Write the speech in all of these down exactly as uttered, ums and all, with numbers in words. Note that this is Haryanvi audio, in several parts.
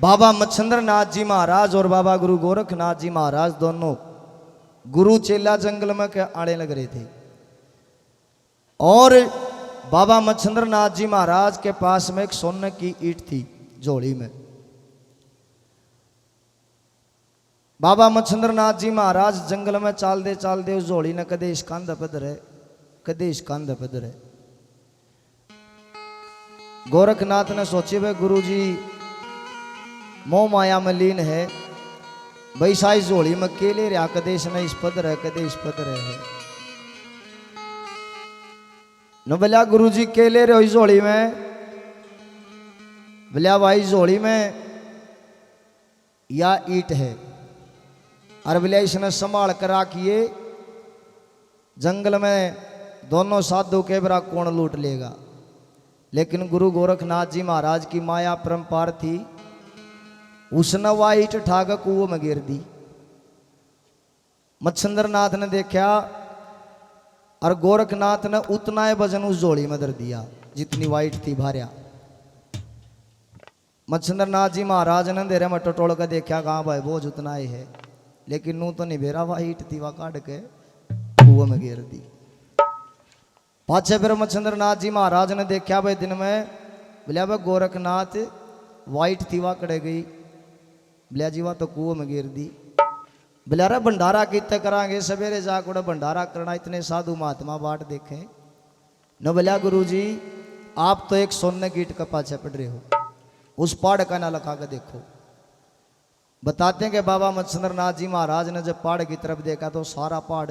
बाबा मच्छंद्रनाथ जी महाराज और बाबा गुरु गोरखनाथ जी महाराज दोनों गुरु चेला जंगल में के आने लग रहे थे। और बाबा मच्छंद्रनाथ जी महाराज के पास में एक सोने की ईंट थी झोली में। बाबा मच्छंद्रनाथ जी महाराज जंगल में चालदे चालदे उस झोली ने कदे इस कंध पे धरे, कदे इस कंध पे धरे। गोरखनाथ ने सोची, भाई गुरु जी मोह माया में लीन है, भाई साई झोली में के ले रहा, कदे इसने इस पद रहे, कदे इस पद रहे है। न बोलिया, गुरु जी के ले रहे हो इस झोली में? बोलिया, भाई झोली में या ईंट है। अर बोले, इसने संभाल कर राखिए, जंगल में दोनों साधु के बेरा कौन लूट लेगा। लेकिन गुरु गोरखनाथ जी महाराज की माया परंपार थी, उसने वह ईंट उठा के कुओं में गिर दी। मच्छंद्रनाथ ने देखा और गोरखनाथ ने उतना ही वजन उस झोली में धर दिया जितनी वह ईंट थी भार्या। मच्छंद्रनाथ जी महाराज ने अंधेरे में टटोल के देखा, कहा, भाई बोझ उतना ही है, लेकिन नू तो नहीं बेरा, वह ईंट थी वह काट के कुओं में गिर दी। पाछे फिर मच्छंद्रनाथ जी महाराज ने देखा, भाई दिन में, बोलिया, भाई गोरखनाथ, वह ईंट थी वह कड़े गई? बोलिया, जी वह तो कुओं में गिर दी। बोलिया, अरे भंडारा कितने करांगे, सवेरे जाके उड़े भंडारा करना, इतने साधु महात्मा बाट देखें। न बोलिया, गुरु जी आप तो एक सोने की ईंट के पाछे पड़ रहे हो, उस पहाड़ का ना लखा के देखो। बताते हैं कि बाबा मच्छंद्रनाथ जी महाराज ने जब पहाड़ की तरफ देखा तो सारा पहाड़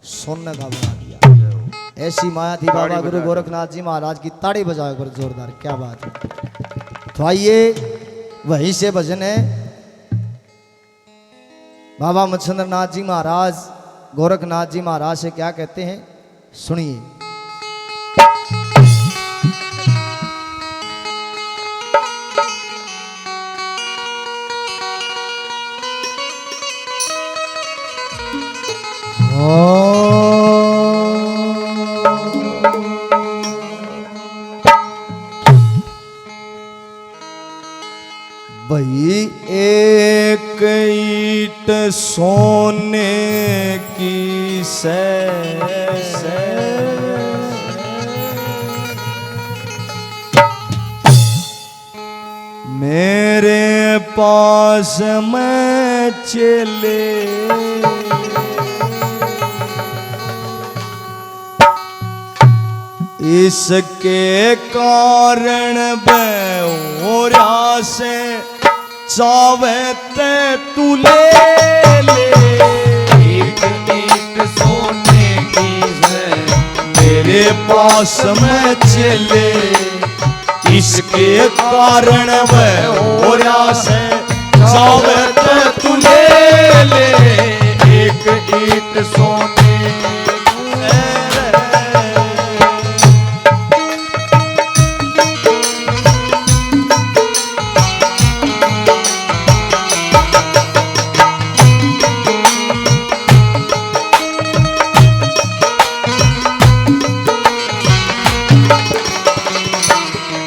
सोने का बना दिया। ऐसी माया थी बाबा गुरु गोरखनाथ जी महाराज की। ताड़ी बजाओ एक बार जोरदार, क्या बात है। तो आइए, वहीं से भजन है। बाबा मच्छंद्रनाथ जी महाराज गोरखनाथ जी महाराज से क्या कहते हैं, सुनिए। भाई एक ईंट सोने की सै, मेरे पास में चेले इसके कारण बहोरा से चावे ते तू ले ले। एक ईंट सोने की है मेरे पास में चेले, इसके कारण बहोरा से चावे ते तू ले ले। एक ईंट सोने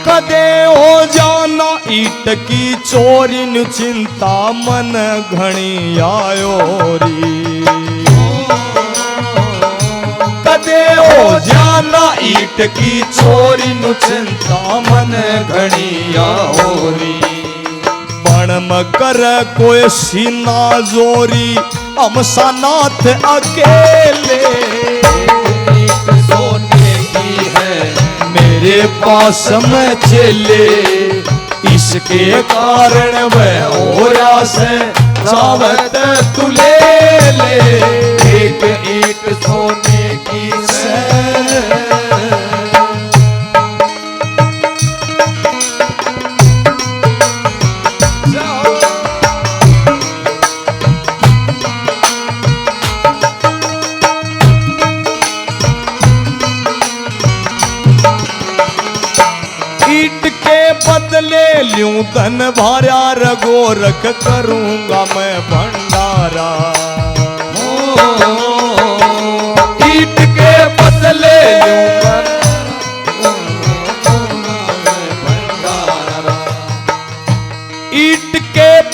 कदे हो जाना ईंट की चोरी नु चिंता मन घणी आयो री। कदे हो जाना ईंट की चोरी नु चिंता मन घणी आयो री। बन मकर कोई सीना जोरी, हम सानाथ अकेले। एक सोने की है मेरे पास में चेले, इसके कारण बहोरा से चावे ते तू ले ले। एक ईंट सोने की से ईंट के बदले ल्यूं धन भारा, रे गोरख करूंगा मैं भंडारा। ईंट के बदले ल्यूं धन, भंडारा। ईंट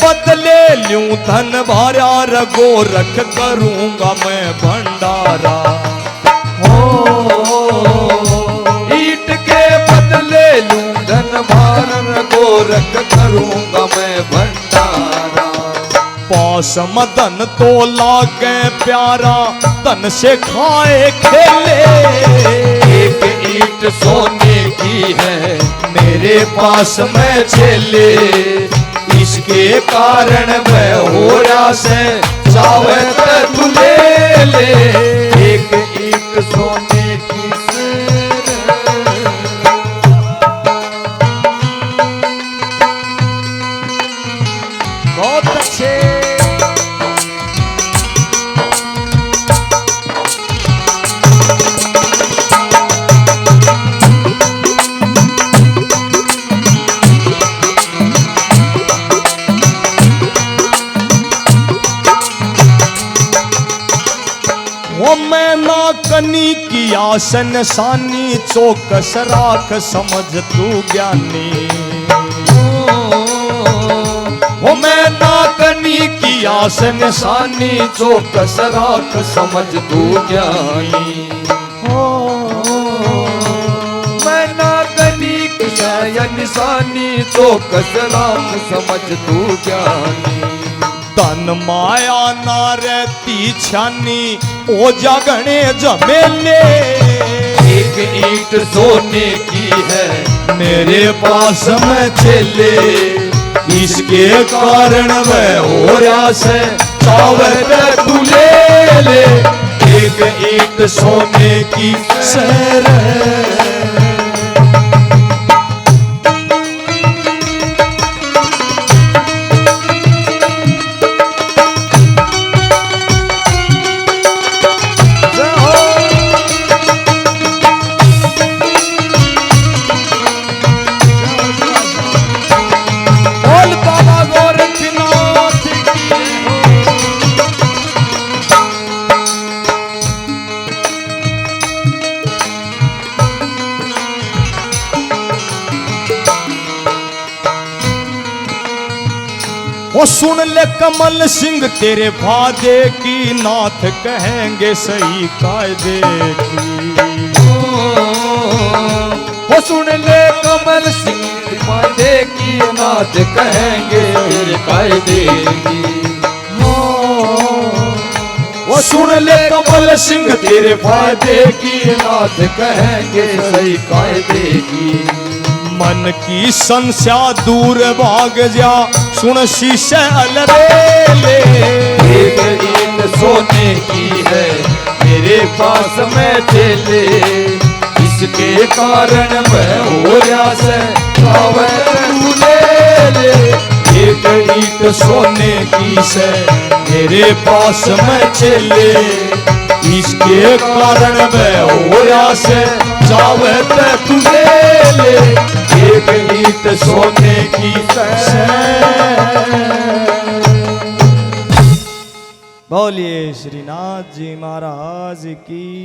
बदले लूं धन भारा रे गोरख, करूंगा मैं भंडारा। हो, ईंट के बदले लूं धन भारा रे गोरख, करूंगा मैं भंडारा। पास में धन तो लागे प्यारा, धन से खाए खेले। एक ईंट सोने की है मेरे पास में छेले, इसके कारण मैं हो रहा से, चावे तो तू ले ले। एक ईंट सोने की से बहुत अच्छे। वो मैं ना कनी किया से निशानी, चौकस राख समझ तू ज्ञानी। वो मैं ना कनी किया से निशानी, चौकस राख समझ तू ज्ञानी। मैं ना कनी किया या निशानी, चौकस राख समझ तू ज्ञानी। धन माया ना रहती छानी, ओ जा घणे झमेले। एक ईंट सोने की है मेरे पास में छेले, इसके कारण मैं हो रहा से, चावे तो तू ले ले। एक ईंट सोने की से। बोल बाबा गोरखनाथ की। ओ सुन ले कमल सिंह तेरे वादे की, नाथ कहेंगे सही कायदे की। ओ सुन ले कमल सिंह वादे की, नाथ कहेंगे सही कायदे की। ओ सुन ले कमल सिंह तेरे वादे की, नाथ कहेंगे सही कायदे की। मन की संस्या दूर भाग जा, सुन शीशे अलबेले। एक ईंट सोने की है मेरे पास में छेले, इसके कारण मैं हो रहा से, चावे तो तू ले ले। एक ईंट सोने की से मेरे पास में छेले, इसके कारण मैं हो रहा से, चावे तो तू ले ले। एक ईंट सोने की से। बोलिए श्रीनाथ जी महाराज की।